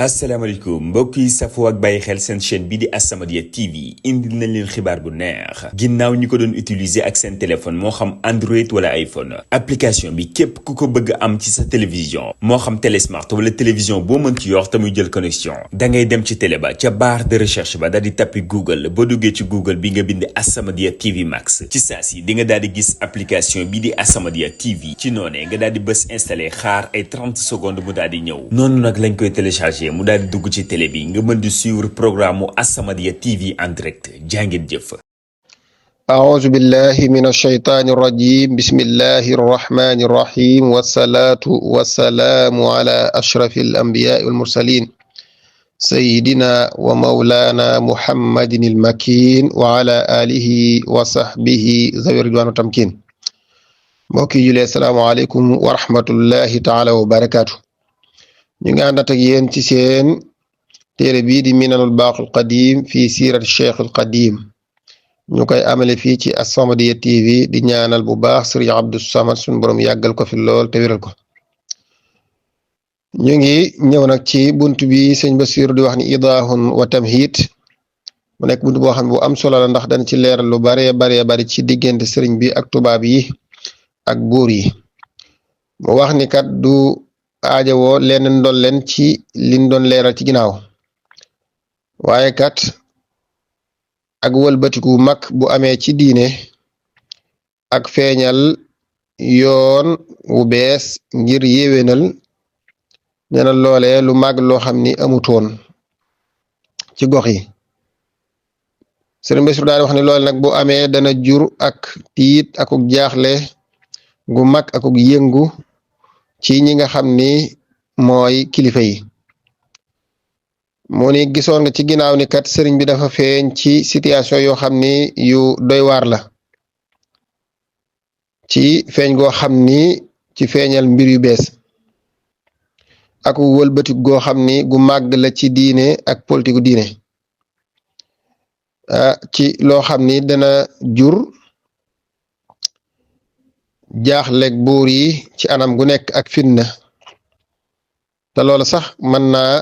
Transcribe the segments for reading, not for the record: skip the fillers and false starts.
asalaamaaleykum mbokk yi safoo ak bàyyi xel seen chaîne bi di As-Samadiyya TV indil nañ leen xibaar bu neex ginnaaw ñi ko doon utiliser ak seen téléphone moo xam Android wala iPhone application bi képp ku ko bëgg am ci sa télévision moo xam télé smart wala télévision boo mën ci yor te muy jël connexion da ngay dem ci télé ba ca barre de recherche ba daal di tappi Google boo duggee ci Google bi nga bind As-Samadiyya TV Max ci saa si di nga daal di gis application bi di As-Samadiyya TV ci noonee nga daal di bës installé xaar ay 30 secondes mu daal di ñëw noonu nag lañ koy téléchargé mu daal di dugg ci télé bi nga mën di suivre programme mu As-Samadiyya TV en direct jàngeen jëf. أعوذ بالله من الشيطان الرجيم بسم الله الرحمن الرحيم والصلاة والسلام على أشرف الأنبياء والمرسلين سيدنا ومولانا محمد المكين وعلى آله وصحبه ذوي الرضوان والتمكين mbokk yi julee assalaamu aleykum wa rahmatullahi taala wa barakaatu ñu ngi àndat ak yéen ci seen téere bii di minanul baaqil qadim fii siirati cheikhul qadim ñu koy amale fii ci As-Samadiyya TV di ñaanal bu baax Sëriñ Abdou Samad suñu borom yàggal ko fi lool te wéral ko ñu ngi ñëw nag ci bunt bi sëñ Basiru di wax ni idaahun wa tamhid mu nekk bunt boo xam ne bu am solo la ndax dañ ci leeral lu bari ci diggante sëriñ bi ak tubaab yi ak buur yi mu wax ni kat du aajowoo leen ndolleen ci liñ doon leeral ci ginnaaw waaye kat ak wëlbatiku mag bu amee ci diine ak feeñal yoon wu bees ngir yéwénal ñena loolee lu mag loo xam ni amutoon ci gox yi sëriñ Bassirou daal wax ni loole nag bu amee dana jur ak tiit akuk jaaxle gu mag akuk yëngu ci ñi nga xam ni mooy kilifa yi mu ni gisoon nga ci ginnaaw ni kat sëriñ bi dafa feeñ ci situation yoo xam ni yu doy waar la ci feeñ goo xam ni ci feeñal mbir yu bees ak wëlbati goo xam ni gu màgg la ci diine ak politiku diine ci loo xam ni dana jur jaaxleeg buur yi ci anam gu nekk ak fitna te loolu sax mën naa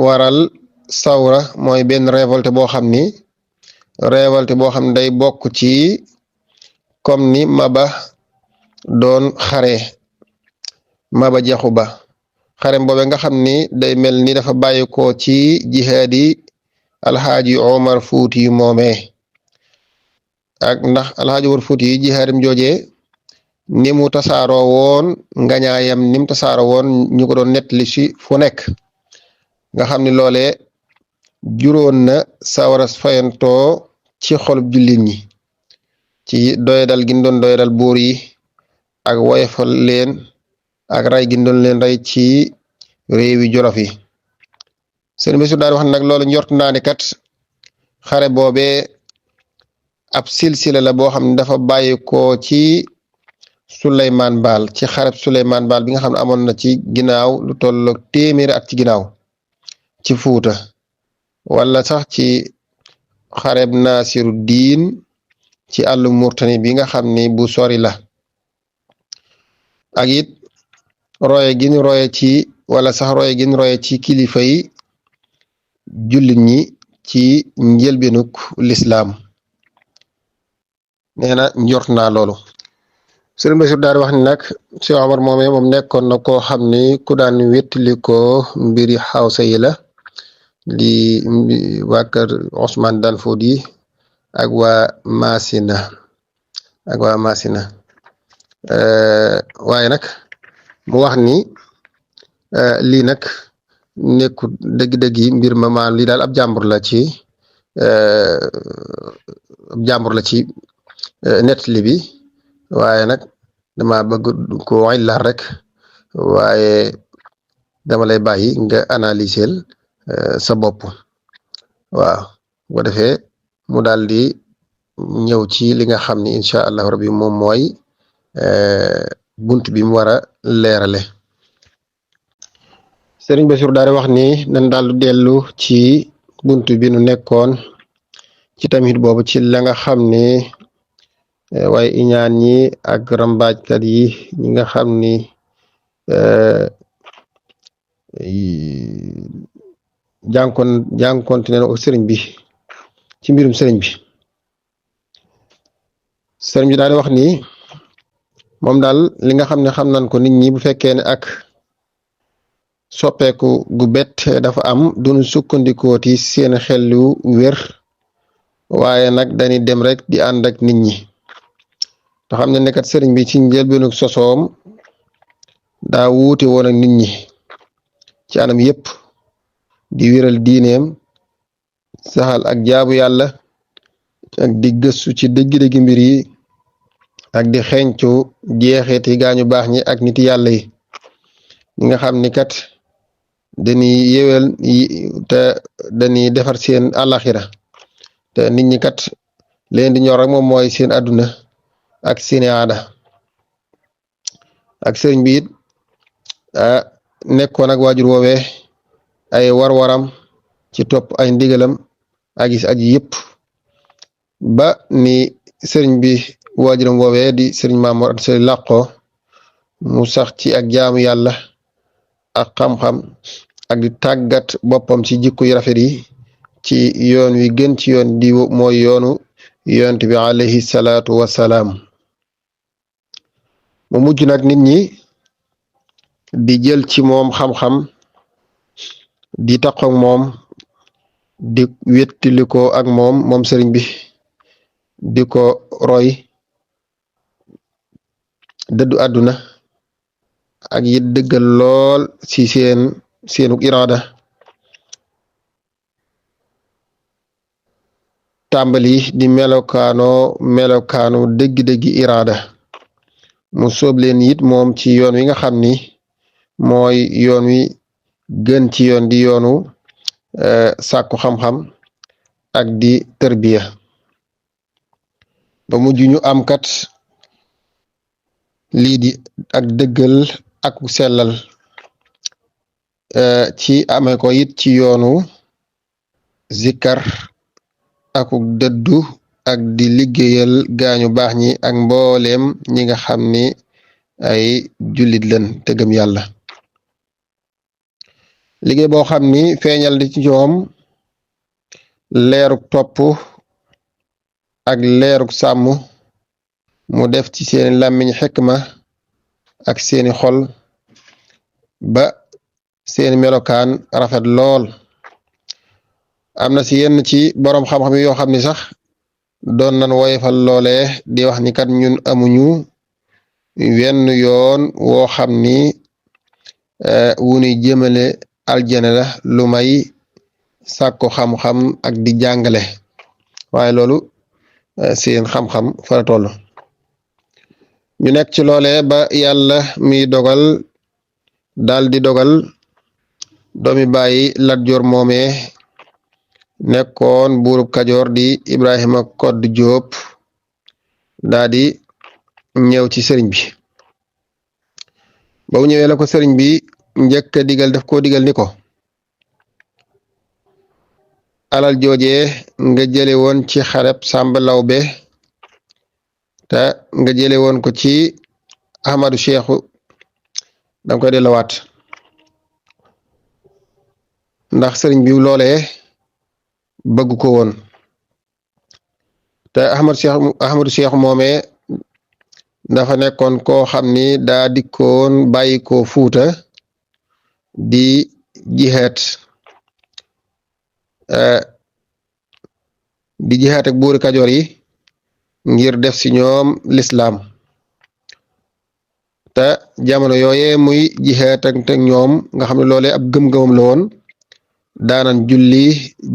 waral sawra mooy benn révolte boo xam ni day bokk ci comme ni Maba doon xare Maba Jaxu Ba xarem boobe nga xam ni day mel ni dafa bàyyi ko ci jihaadi alxaaji Omar Fuuti yu moomee ak ndax alxaaji Omar Fuuti yi jihaadim joojee ni mu tasaaroo woon ngañaayam ni mu tasaaroo woon ñu ko doon nettali ci fu nekk nga xam ni loole juróon na sawara fayantoo ci xolub jullit ñi ci doyadal gi doon doyadal buur yi ak woyofal leen ak ray gi doon leen rey ci réewi Jolof yi seen bésu daal wax nag loolu njort naa ni kat xare boobe ab silsila la boo xam ne dafa bàyyi ko ci Souleymane Baal ci xareb Souleymane Baal bi nga xam ne amoon na ci ginnaaw lu tollook téeméeri at ci ginnaaw ci Fuuta wala sax ci xareb Naasiru Diin ci àllu Murtani bi nga xam ni bu sori la ak it roye gin roye ci wala sax roye gin roye ci kilifa yi jullit ñi ci njëlbeenuk lislaam nee na njort naa loolu sëriñ Bassirou daal wax ni nag Cheikh Omar moomee moom nekkoon na koo xam ni ku daan wéttali ko mbiri xawsa yi la di waa kër Ousmane Dan Foodi ak waa Masina waaye nag mu wax ni lii nag nekkul dëgg-dëgg yi mbir ma maanaam lii daal ab jàmbur la ci nettali bi waaye nag dama bëgg ko wañ la rek waaye dama lay bàyyi nga analyser sa bopp waaw bu ko defee mu daal di ñëw ci li nga xam ni incha allah rabbi moom mooy bunt bi mu war a leerale Sëriñ Bassirou daal di wax ni nan daal du dellu ci bunt bi nu nekkoon ci tamit boobu ci la nga xam ni waaye iñaan ñi ak rambaajkat yi ñi nga xam ni jànkonte ne ak sëriñ bi ci mbirum sëriñ bi daal di wax ni moom daal li nga xam ne xam nañ ko nit ñi bu fekkee ne ak soppeeku gu bett dafa am duñu sukkandikooti seen xel yu wér waaye nag dañuy dem rek di ànd ak nit ñi te xam ne nekkat sëriñ bi ci njëlbeenu sosoom daa wuute woon ak nit ñi ci anam yépp di wéral diineem saxal ak jaabu yàlla ak di gëstu ci dëgg-dëgg mbir yi ak di xeeñcu jeexeeti gaañu baax ñi ak nit yàlla yi ñi nga xam ni kat dañuy yewel te dañuy defar seen àllaxira te nit ñi kat leen di ñor rek moom mooy seen àdduna ak seeni aada ak sëriñ bi it nekkoon ak waajur woowee ay war-waram ci topp ay ndigalam ak gis aji yëpp ba ni sëriñ bi waajuram woowee di sëriñ Maamor Anta Sali làqoo mu sax ci ak jaamu yàlla ak xam-xam ak di tàggat boppam ci jikko yu rafet yi ci yoon wi gën ci yoon di mooy yoonu yonent bi alayhi salaatu wassalaam mu mujj nag nit ñi di jël ci moom xam-xam di taqoog moom di wettiliko ak moom sëriñ bi di ko roy dëddu àdduna ak it dëggal lool ci seenu iraada tàmbali di melokaanu dëgg-dëggi iraada mu sóob leen it moom ci yoon wi nga xam ni mooy yoon wi gën ci yoon di yoonu sàkku xam-xam ak di tërbiya ba mujj ñu am kat lii di ak dëggal ak sellal ci amee ko it ci yoonu zikkar aku dëddu ak di liggéeyal gaañu baax ñi ak mbooleem ñi nga xam ni ay jullit leen te gëm yàlla liggéey boo xam ni feeñal di ci ñoom leeruk topp ak leeruk sàmm mu def ci seeni làmmiñ xikma ak seeni xol ba seeni melokaan rafet lool am na ci yenn ci boroom xam-xam yoo xam ni sax doon nan woyefal loole di wax ni kat ñun amuñu wenn yoon woo xam ni wu ñuy jëmale aljana la lu may sàkku xam-xam ak di jàngale waaye loolu seen xam-xam fa la toll ñu nekk ci loole ba yàlla mi dogal daal di dogal doomi bàyyi Lat Joor moomee nekkoon buurub Kajoor di Ibrahima Kodd Jóob daa di ñëw ci sëriñ bi ba mu ñëwee la ko sëriñ bi njëkk a digal daf koo digal ni ko alal joojee nga jële woon ci xareb Sàmba Lawbe te nga jële woon ko ci Ahmadu Cheikhu danga koy delluwaat ndax sëriñ bi loolee bëgg ko woon te Ahmadu Cheikhu moomee dafa nekkoon koo xam ni daa dikkoon bàyyi ko Fuuta di jihaat ak buuri Kajoor yi ngir def ci ñoom lislaam te jamono yooye muy jihaat ak ñoom nga xam ne loolee ab gëm-gëmam la woon daanan julli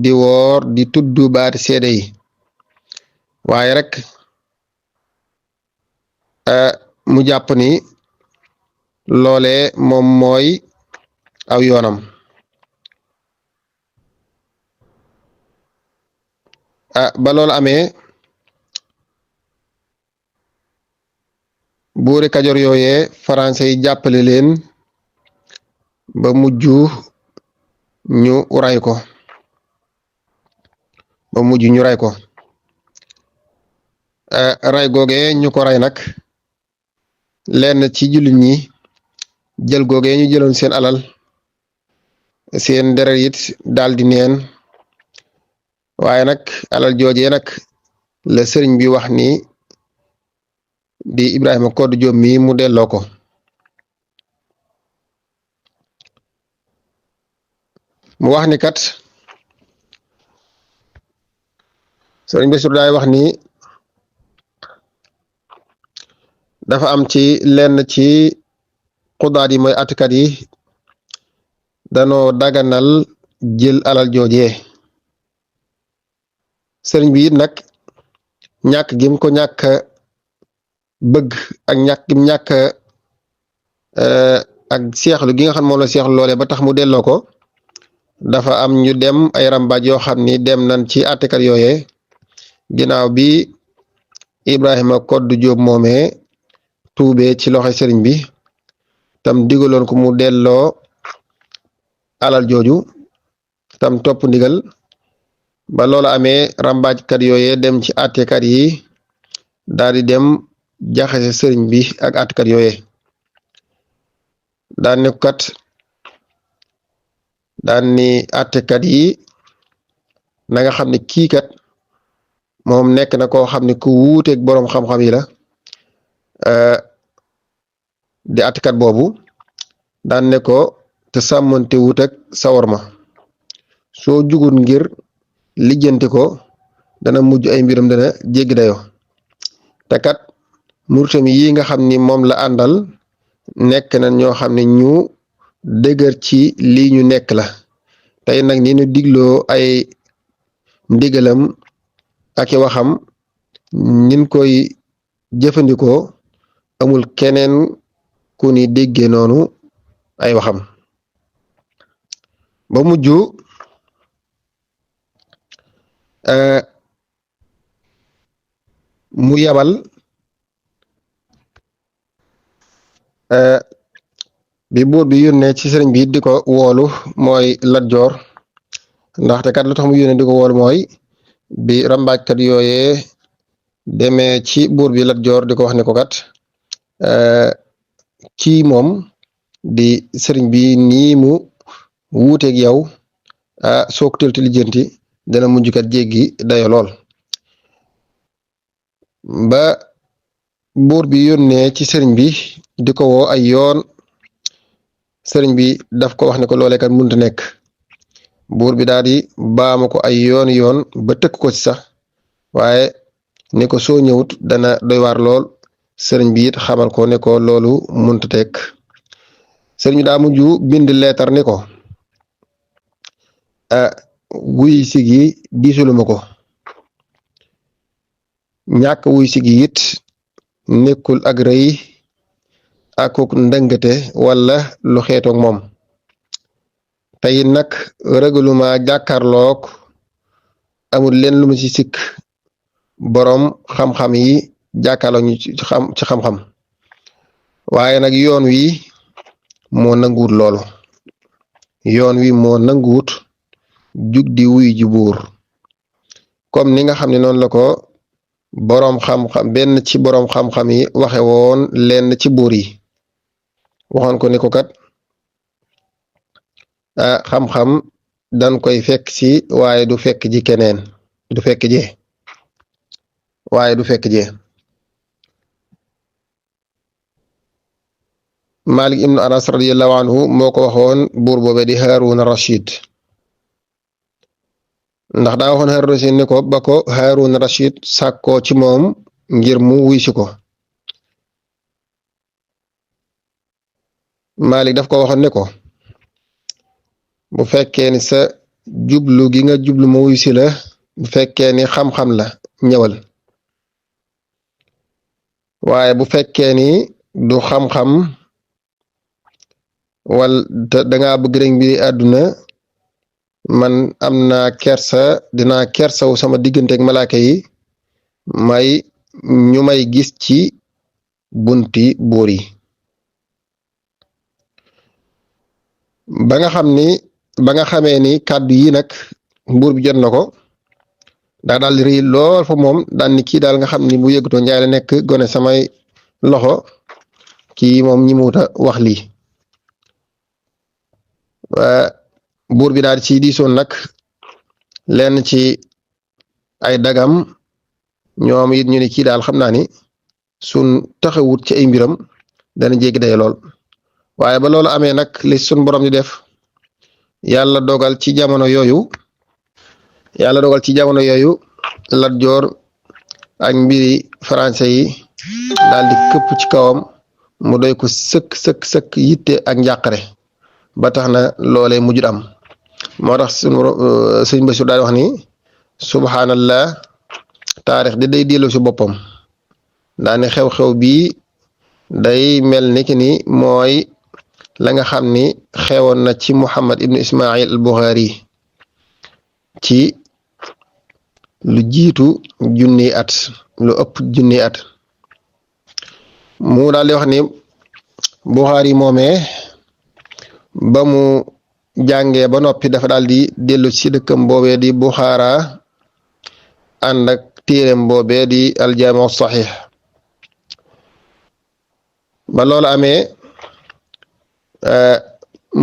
di woor di tudd baati seede yi waaye rek mu jàpp ni loole moom mooy aw yoonam ba loolu amee buuri Kajoor yooyee français yi jàppale leen ba mujj ñu ray ko ray googe ñu ko ray nag lenn ci jullit ñi jël googe ñu jëloon seen alal seen deret it daldi neen waaye nag alal joojee nag la sëriñ bi wax ni di Ibrahima Codou Diop mi mu delloo ko mu wax ni kat sëriñ Bassirou daay wax ni dafa am ci lenn ci xudaat yi mooy atkat yi danoo daganal jël alal joojee sëriñ bi it nag ñàkk gim ko ñàkk bëgg ak ñàkk gim ñàkk ak seexlu gi nga xam moom la seexlu loolee ba tax mu delloo ko dafa am ñu dem ay rambaaj yoo xam ni dem nañ ci attekat yooyee ginnaaw bi Ibrahima Codou Diop moomee tuubee ci loxo sëriñ bi tam digaloon ko mu delloo alal jooju tam topp ndigal ba loola amee rambaajkat yooyee dem ci attekat yi daal di dem jaxase sëriñ bi ak attekat yooyee daan ne kat daan ni attekat yi na nga xam ne kii kat moom nekk na koo xam ne ku wuuteeg boroom xam-xam yi la di attekat boobu daan ne ko te sàmmante wut ak sawar ma soo jugut ngir lijjanti ko dana mujj ay mbiram dana jéggi dayo te kat murtami yi nga xam ni moom la àndal nekk na ñoo xam ne ñu dëgër ci lii ñu nekk la tey nag ni ñu digloo ay ndigalam ak i waxam nin koy jëfandikoo amul keneen ku ni déggee noonu ay waxam ba mujj mu yabal bi buur bi yónnee ci sëriñ bi di ko woolu mooy Lat Joor ndaxte kat lu tax mu yónnee di ko woolu mooy bi rambaajkat yooyee demee ci buur bi Lat Joor di ko wax ne ko kat kii moom di sëriñ bi nii mu wuuteeg yow soo ko tëlti lijjanti dana mujj kat jéggi dayo lool ba buur bi yónnee ci sëriñ bi di ko woo ay yoon sëriñ bi daf ko wax ne ko loolee kat mënut nekk buur bi daal di baamu ko ay yoon ba tëkk ko ci sax waaye ne ko soo ñëwut dana doy waar lool sëriñ bi it xamal ko ne ko loolu mënut tekk sëriñ bi daa mujj bind leetar ne ko wuy sigi diisuluma ko ñàkk wuy sigi it nekkul ak rëy akuk ndëngate wala lu xeetoog moom tey nag ragaluma jàkkaarloog amul leen lu mu ci sikk boroom xam-xam yi jàkkaarloog ñu ci xam-xam waaye nag yoon wi moo nanguwut loolu yoon wi moo nanguwut jug di wuy ji buur comme ni nga xam ne noonu la ko boroom xam-xam benn ci boroom xam-xam yi waxe woon lenn ci buur yi waxoon ko ni ko kat xam-xam dan koy fekk ci waaye du fekk ji keneen du fekk jee waaye du fekk jee Malik ibnu Anas radiyallahu anhu moo ko waxoon buur boobe di Haaruna Rashid ndax daa waxoon Haaruna Rashid ni ko ba ko Haaruna Rashid sàkkoo ci moom ngir mu wuy si ko Malik daf ko waxoon ne ko bu fekkee ni sa jublu gi nga jublu ma wuy si la bu fekkee ni xam-xam la ñëwal waaye bu fekkee ni du xam-xam wal danga bëgg rek mbiri àdduna man am naa kersa dinaa kersaw sama digganteeg malaaka yi ñu may gis ci bunti buur yi ba nga xamee ni kàddu yi nag buur bi jot na ko daa daal rëy lool fa moom daan ni kii daal nga xam ni bu yëgutoo njaay la nekk gone samay loxo kii moom ñi muta wax lii buur bi daal ci diisoon nag lenn ci ay dagam ñoom it ñu ni kii daal xam naa ni sun taxawut ci ay mbiram dana jéggi day lool waaye ba loolu amee nag li sun borom di def yàlla dogal ci jamono yooyu Lat Joor ak mbiri français yi daal di këpp ci kawam mu doy ko sëkk yitte ak njàqare ba tax na loolee mujjut am moo tax sëñ Basiru daal wax ni subhanallah taarix di day dellu si boppam daa ni xew-xew bii day mel ni ki ni mooy la nga xam ni xewoon na ci Muhammad ibnu Ismail al Bukhari ci lu jiitu junni at lu ëpp junni at mu daal di wax ni Bukhari moomee ba mu jàngee ba noppi dafa daal di dellu ci dëkkam boobee di Bukhara ànd ak téereem boobee di aljaamiu saxiix ba loolu amee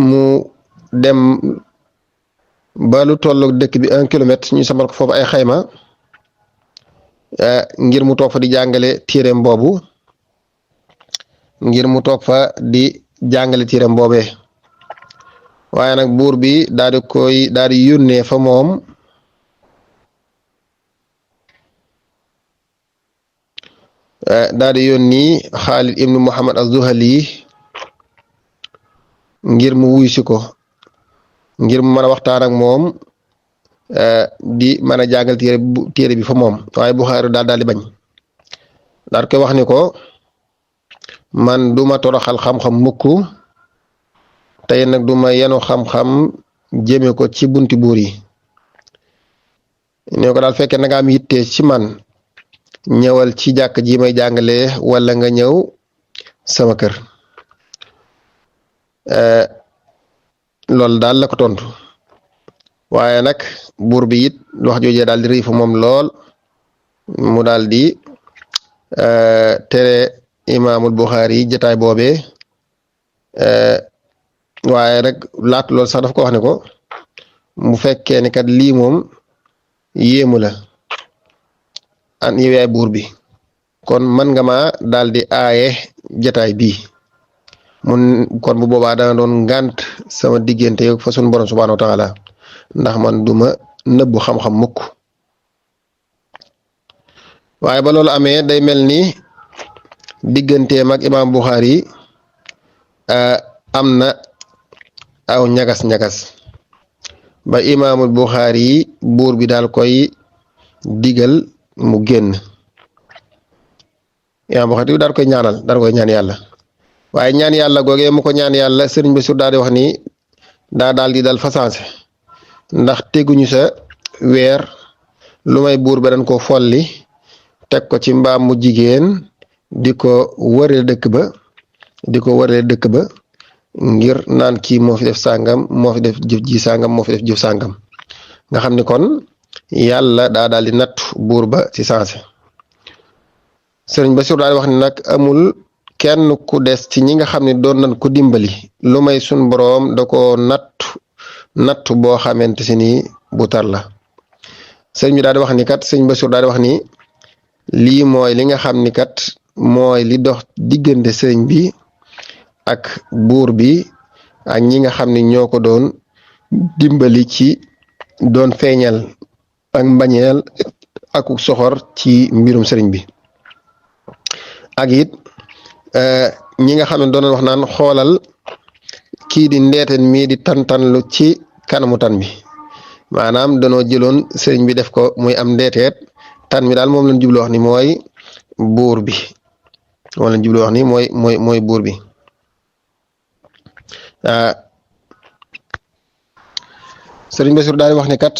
mu dem ba lu tollu dëkk bi 1 kilomètre ñu samal ko foofu ay xayma ngir mu toog fa di jàngale téereem boobu boobee waaye nag buur bi daal di yónnee fa moom daal di yónni Xaalid ibnu Muhammad az-Zuhali ngir mu wuy si ko ngir mu mën a waxtaan ak moom di mën a jàngal téere bi fa moom waaye Buxaari daal di bañ daal koy wax ni ko man duma toroxal xam-xam mukk tey nag duma yenu xam-xam jëme ko ci bunti buur yi ne ko daal fekkee na nga am yitte ci man ñëwal ci jàkk ji may jàngale wala nga ñëw sama kër loolu daal la ko tontu waaye nag buur bi it wax joojee daal di rëy fa moom lool mu daal di tere imaamul Buxaari yi jotaay boobee waaye nag laat loolu sax daf ko wax ne ko mu fekkee ni kat lii moom yéemu la an yow buur bi kon man nga ma daal di aaye jotaay bii kon bu boobaa dana doon ngànt sama diggante fa sun borom subhaanahu wa taala ndax man duma nëbbu xam-xam mukk waaye ba loolu amee day mel ni digganteem ak imaam Buxaari am na aw ñagas-ñagas ba imaamul Buxaari buur bi daal koy digal mu génn imaam Buxaari daal koy ñaan yàlla waaye ñaan yàlla googee mu ko ñaan yàlla sëriñ Basiru daal di wax ni daal di dal fasanse ndax teguñu sa weer lu may buur ba dañ ko folli teg ko ci mbaam mu jigéen di ko wërale dëkk ba ngir naan kii moo fi def sàngam moo fi def jëf ji sàngam moo fi def jëf sàngam nga xam ni kon yàlla daal di nattu buur ba ci sanse sëriñ Basiru daal di wax ni nag amul kenn ku des ci ñi nga xam ne doon nañ ko dimbali lu may sun boroom da ko nattu boo xamante si ni bu tar la sëriñ bi daal di wax ni kat sëriñ Basiru daal di wax ni lii mooy li nga xam ni kat mooy li dox diggante sëriñ bi ak buur bi ak ñi nga xam ne ñoo ko doon dimbali ci doon feeñal ak mbañeel ak soxor ci mbirum sëriñ bi ak it ñi nga xam ne doon wax naan xoolal kii di ndeeteen mii di tantanlu ci kanamu tan bi maanaam danoo jëloon sëriñ bi def ko muy am ndeeteet tan mi daal moom lañ jublu wax ni mooy buur bi mooy buur bi sëriñ Basiru daal di wax ni kat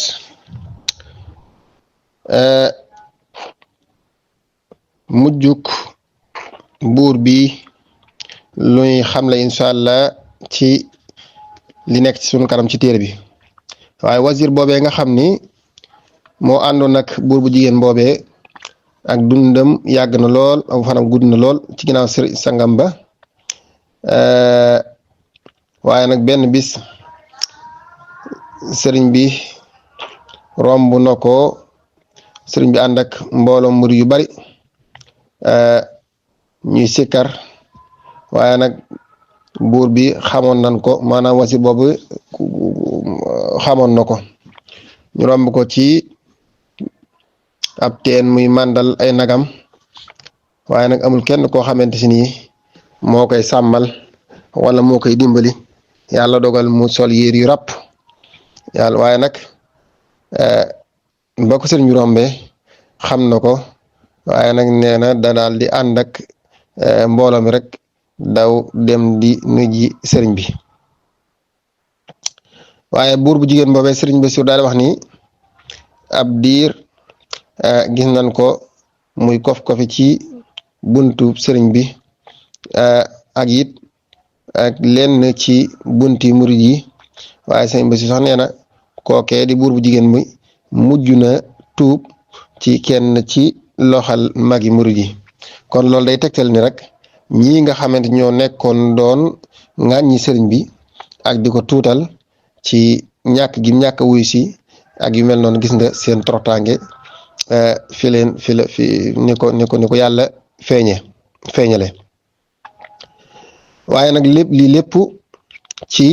mujjuk buur bi luy xam la incha allah ci li nekk ci sunu kanam ci téere bi waaye wazir boobee nga xam ni moo àndoon ak buur bu jigéen boobee ak dundam yàgg na lool aw fanam gudd na lool ci ginnaaw sangam ba waaye nag benn bis sëriñ bi romb na ko sëriñ bi ànd ak mbooloo murid yu bari ñuy sikkar waaye nag buur bi xamoon nañ ko maanaam wasi boobu xamoon na ko ñu romb ko ci ab teen muy màndal ay nagam waaye nag amul kenn koo xamante si nii moo koy sàmmal wala moo koy dimbali yàlla dogal mu sol yéer yu ràpp yàlla waaye nag ba ko sëriñ bi rombee xam na ko waaye nag nee na da daal di ànd ak mbooloo mi rek daw dem di nuji sëriñ bi waaye buur bu jigéen boobee sëriñ bi sur daal di wax ni ab diir gis nañ ko muy kof-kofi ci buntu sëriñ bi ak it ak lenn ci bunti murid yi waaye sëriñ bi si sax nee na kookee di buur bu jigéen bi mujj na tuub ci kenn ci loxal magi murid yi kon loolu day tegtal ni rek ñii nga xamante ñoo nekkoon doon ŋàññi sëriñ bi ak di ko tuutal ci ñàkk gi ñàkk wuy si ak yu mel noonu gis nga seen toroxtaange fi ni ko yàlla feeñale waaye nag lii lépp ci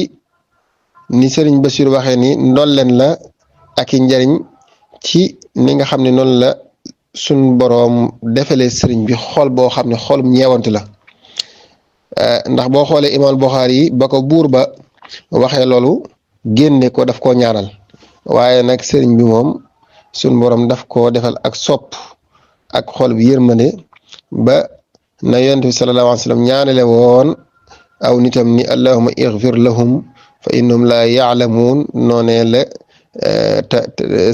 ni sëriñ Basiir waxee ni ndolleen la ak i njariñ ci ni nga xam ne noonu la suñ boroom defale sëriñ bi xol boo xam ne xolum ñeewante la ndax boo xoolee imaam Buxaari yi ba ko buur ba waxee loolu génne ko daf koo ñaanal waaye nag sëriñ bi moom suñ boroom daf koo defal ak sopp ak xol bi yërmande ba na yonent bi sallallahu alayhi wa sallam ñaanale woon aw nitam ni allahumma ighfir lahum fa innahum la ya'lamun noonee la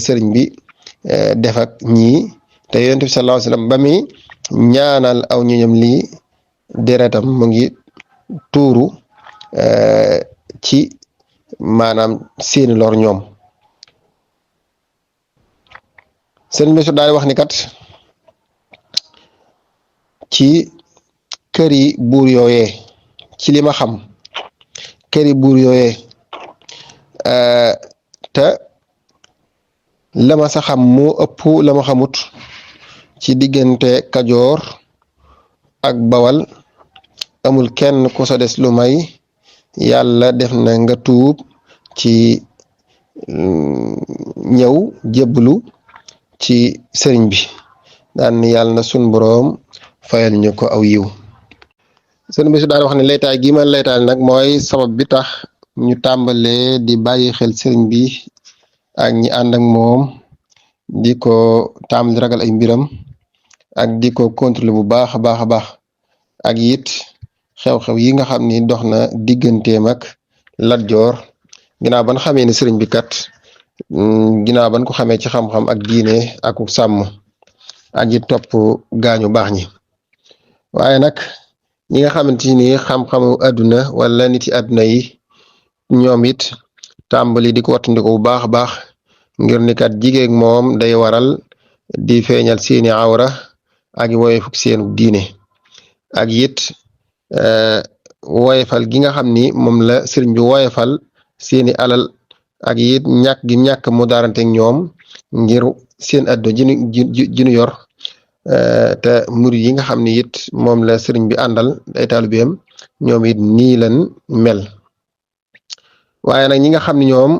sëriñ bi def ak ñii te yonent bi sallallahu alayhi wa sallam ba muy ñaanal aw ñoñam lii deretam mu ngi tuuru ci maanaam seeni lor ñoom sëriñ bi su daal wax ni kat ci këri buur yooyee ci li ma xam këri buur yooyee te la ma sa xam moo ëpp la ma xamut ci diggante Kajoor ak Bawal amul kenn ku sa des lu may yàlla def na nga tuub ci ñëw jébbalu ci sëriñ bi daan ni yàlla na sun boroom fayal ñu ko aw yiw sëriñ bi su daan wax ne laytaay gi man laytaay nag mooy sabab bi tax ñu tàmbalee di bàyyi xel sëriñ bi ak ñi ànd ak moom di ko tàmbali ragal ay mbiram ak di ko contrôler bu baax a baax a baax ak it xew-xew yi nga xam ni dox na digganteem ak Lat Joor ginnaaw ban xamee ne sëriñ bi kat ginnaaw ban ko xamee ci xam-xam ak diine ak sàmm ak it topp gaañu baax ñi waaye nag ñi nga xamante ni xam-xamu àdduna wala nit yi àdduna yi ñoom it tàmbali di ko wattandiko bu baax a baax ngir ni kat jigéen moom day waral di feeñal seeni awra ak woyefuk seenu diine ak it woyefal gi nga xam ni moom la sëriñ bi woyefal seeni alal ak it ñàkk gi ñàkk mu daarante ak ñoom ngir seen àdduna jinu yor te murid yi nga xam ni it moom la sëriñ bi àndal ay taalibeem ñoom it nii lan mel waaye nag ñi nga xam ni ñoom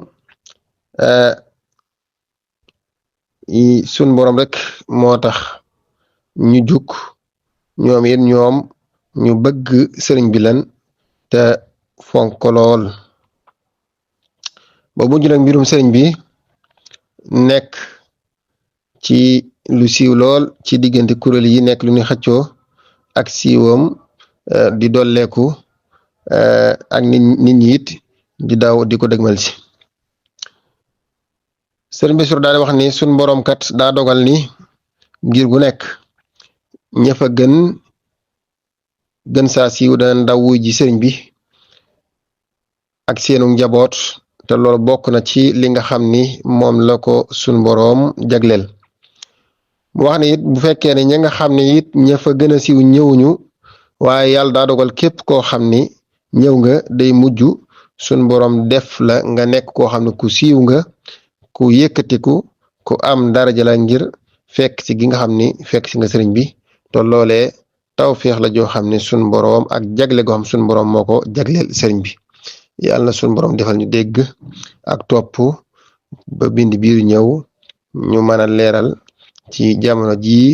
sun borom rek moo tax ñu jug ñoom it ñoom ñu bëgg sëriñ bi lan te fonk ko lool ba mujj nag mbirum sëriñ bi nekk ci lu siiw lool ci diggante kuréel yi nekk lu ñu xëccoo ak siiwam di dolleeku ak nit ñi it di daw di ko dëgmal si sëriñ bi sur daal wax ni sun boroom kat daa dogal ni ngir gu nekk ña fa gën saa siiw dana daw wuy ji sëriñ bi ak seenu njaboot te loolu bokk na ci li nga xam ni moom la ko sun boroom jagleel mu wax ne it bu fekkee ne ña nga xam ne it ña fa gën a siiw ñëwuñu waaye yàlla daa dogal képp koo xam ni ñëw nga day mujj sun borom def la nga nekk koo xam ne ku siiw nga ku yëkkatiku ku am daraja la ngir fekk ci gi nga xam ni fekk ci nga sëriñ bi te loolee tawfeex la joo xam ne sun borom ak jagle goo xam sun borom moo ko jagleel sëriñ bi yàlla na sun borom defal ñu dégg ak topp ba bind biir ñëw ñu mën a leeral ci jamono jii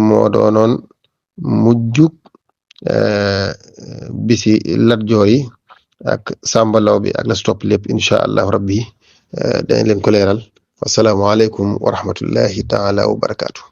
moo doonoon mujjug bisi Lat Joor yi ak Samba Laobé bi ak la si topp lépp incha allah rabbi dañ leen ko leeral assalaamu aleykum wa rahmatullahi taala wa barakaatu.